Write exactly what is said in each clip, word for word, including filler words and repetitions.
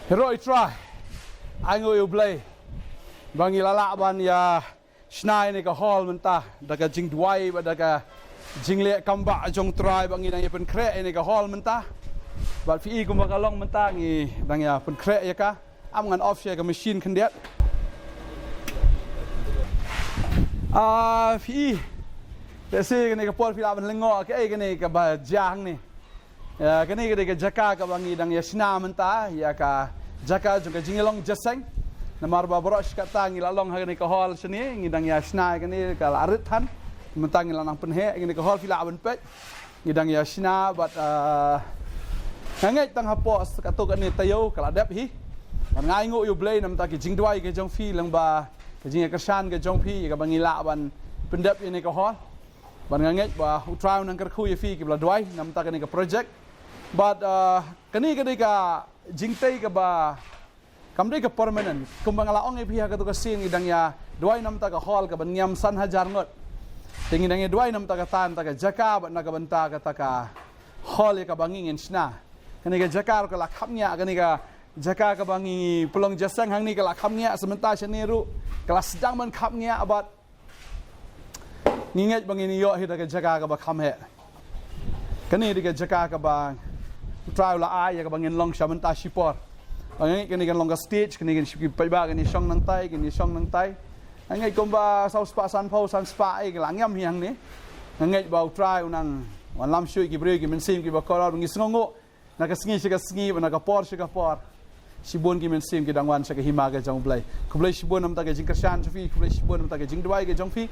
Hero i Trai, ai nguh ïa u Blei ba ngi la lah ban ïa shna ïa kane ka hall mynta da ka jingduwai bad da ka jingleh kam bah jong u Trai ba ngi dang ïa pynkhreh ïa kane ka hall mynta. Bad phi i kumba ka long mynta, ngi dang ïa pynkhreh ïa ka. Ym, ngan off sha ka machine khyndiat. Ah, phi i, te shi kane ka por phi lah ban lyngngoh kaei kane kaba jia hangne. Ïa, kane ka dei ka jaka kaba ngi dang ïa shna mynta, ïa ka jaka jong ka jingïalong jingïaseng. Namar ba baroh shi katta ngi la long ha kane ka hall shane, ngi dang ïa shna ïa kane ka la rit than. Mynta ngi la nang pynheh ïa kane ka hall, phi lah ban peit. Ngi dang ïa shna bad, ah, nga ngeit tang hapoh katto katne taïew ka la dep hi. Bad nga ai nguh ïa u Blei namar ka jingduwai ka jong phi, lyngba ka jingïakyrshan ka jong phi, ïa kaba ngi lah ban pyndep ïa kane ka hall. Bad nga ngeit ba u Trai u nang kyrkhu ïa phi kiba la duwai namar kane ka project. Bad, ah, kane ka dei ka jingtei kaba kam dei ka permanent. Kumba nga la ong ïa phi ha kato ka sien, ngi dang ïa duwai namar ka hall kaban ngiam san hajar ngut. Te ngi dang ïa duwai namar kata, namar ka jaka bad na ka bynta kata ka hall ïa kaba ngi ngin shna. Kane ka jaka ruh ka la khapngiah, kane ka jaka kaba ngi pynlong jingïaseng hangne ka la khapngiah, sa mynta shane ruh ka la sdang ban khapngiah bad ngi ngeit ba ngin ïoh hi da ka jaka kaba kham heh. Kane dei ka jaka kaba u Trai u la ai ïa kaba ngin long sha mynta shipor. Ba nga ngeit kane kan long ka stage, kane kan shipor paidbah kan ïa shong nangtai, kan ïa shong nangtai. Nga ngeit kumba saw spah, san phew, san spah, eh, ka la ngiam hi hangne. Nga ngeit ba u Trai u nang wanlam shuh ïa ki briew, ki mynsiem kiba kordor, ngi sngewnguh na ka sngi sha ka sngi, bad na ka por sha ka por. Shibun ki mynsiem ki dang wan sha ka hima ka jong u Blei. Khublei shibun namar ka jingkyrshan jong phi, khublei shibun namar ka jingduwai ka jong phi.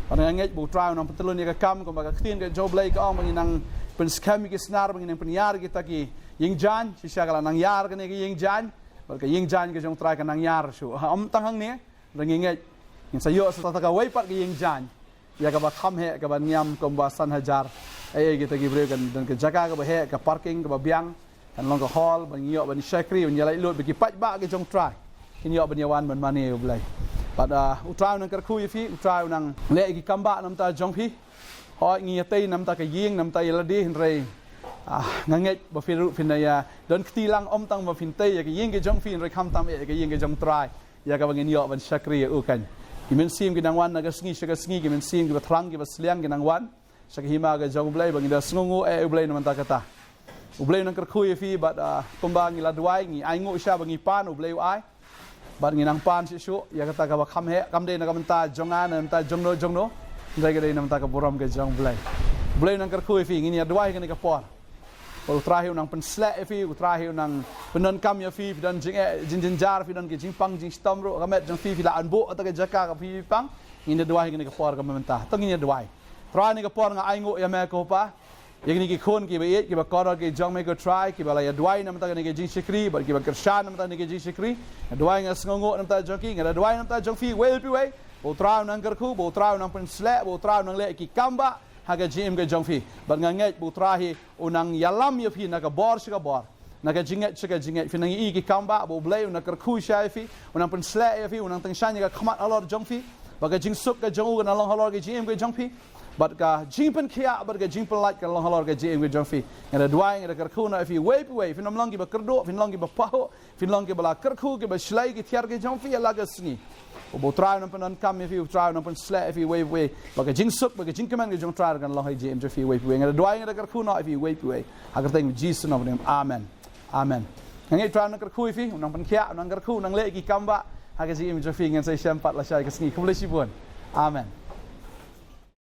Bad nga ngeit ba u Trai u nang pyntyllun ïa ka kam, kumba ka ktien ka jong u Blei ka ong ba ngin nang pynskhem ïa ki snar, ba ngin nang pynïar ïa kita ki ïing jaiñ, shisha ka la nang ïar kane ka ïing jaiñ. Bad ka ïing jaiñ ka jong u Trai ka nang ïar shuh. Ha, ym tang hangne, ngi ngeit ngin sa ïoh sa kawei pat ka ïing jaiñ ïa kaba kham heh, kaban ngiam kumba san hajar. Ei, ei, kita ki briew kan don ka jaka kaba heh, ka parking kaba biang, kan long ka hall ban ïoh ban shakri, ban ïa laitluid, ba ki paidbah ka jong u Trai kin ïoh ban ïa wan ban mane ïa u Blei. Bad, ah, u Trai u nang kyrkhu ïa phi, u Trai u nang leh ïa ki kam bah namar jong phi. Hooid, ngi ïatei namar ka ïing, namar ïa lade, hynrei, ah, nga ngeit ba phi ruh phin ïa don kti lang, ym tang ba phin tei ïa ka ïing ka jong phi, hynrei khamtam ïa ka ïing ka jong u Trai, ïa kaba ngin ïoh ban shakri ïa u kan. Ki mynsiem ki nang wan na ka sngi sha ka sngi, ki mynsiem kiba thrang kiba sliang ki nang wan sha ka hima ka jong u Blei, ba ngin da sngewnguh ïa u Blei namar kata. U Blei u nang kyrkhu ïa phi bad, ah, kumba ngi la duwai, ngi ai nguh sha ba ngi pan, u Blei u ai. Bad ngi nang pan shuh shuh ïa kata kaba kham heh, kam dei na ka bynta jong nga, na ka bynta jong no jong no, hynrei ka dei namar ka burom ka jong u Blei. U Blei u nang kyrkhu ïa phi, ngin ïa duwai kane ka por. U Trai hi u nang pynsleh ïa phi, u Trai hi u nang pyndonkam ïa phi, phi don jing, eh, jing, jynjar, phi don ki jingpang jingshitom ruh, ka met jong phi, phi la anbuh ïa ka jaka kaba phi pang. Ngin ïa duwai kane ka por kaba mynta. To ngin ïa duwai. Trai, kane ka por nga ai nguh ïa me ko Pa ïa kine ki khun kiba ïeit kiba kordor ki jong me ko Trai, kiba la ïa duwai namar kane ka jingshakri, bad kiba kyrshan namar kane ka jingshakri. Nga duwai, nga sngewnguh namar jong ki, nga da duwai namar jong phi uwei pa uwei. U Trai u nang kyrkhu, u Trai u nang pynsleh, u Trai u nang leh ki kam bah ha ka jingim ka jong phi. Bad nga ngeit u Trai hi u nang ïalam ïa phi na ka bor sha ka bor, na ka jingngeit sha ka jingngeit. Phin nang ïohi ki kam bah, ba u Blei u nang kyrkhu sha ïa phi, u nang pynsleh ïa phi, u nang tyngshaiñ ïa ka khmat halor jong phi. Ba ka jingsuk ka jong u kan long halor ka jingim ka jong phi. Bad ka jingpynkhiah bad ka jingpynlait kan long halor ka jingim ka jong phi. Nga da duwai, nga da kyrkhu na ïa phi uwei pa uwei. Phin ym long kiba kyrduh, phin long kiba pahuh, phin long kiba la kyrkhu, kiba shlei ki tiar ki jong phi ïa la ka sngi. Ba u Trai u nang pyndonkam ïa phi, u Trai u nang pynsleh ïa phi uwei pa uwei. Ba ka jingsuk, ba ka jingkmen ka jong u Trai kan long ha ka jingim jong phi uwei pa uwei. Nga da duwai, nga da kyrkhu na ïa phi uwei pa uwei. Ha ka kyrteng Jisu nongpynim. Amen. Amen. Nga ngeit u Trai u nang kyrkhu ïa phi, u nang pynkhiah, u nang kyrkhu, u nang leh ki kam bah ha ka jingim jong phi. Ngin sa ïashem pat lashai ka sngi. Khublei shibun. Amen.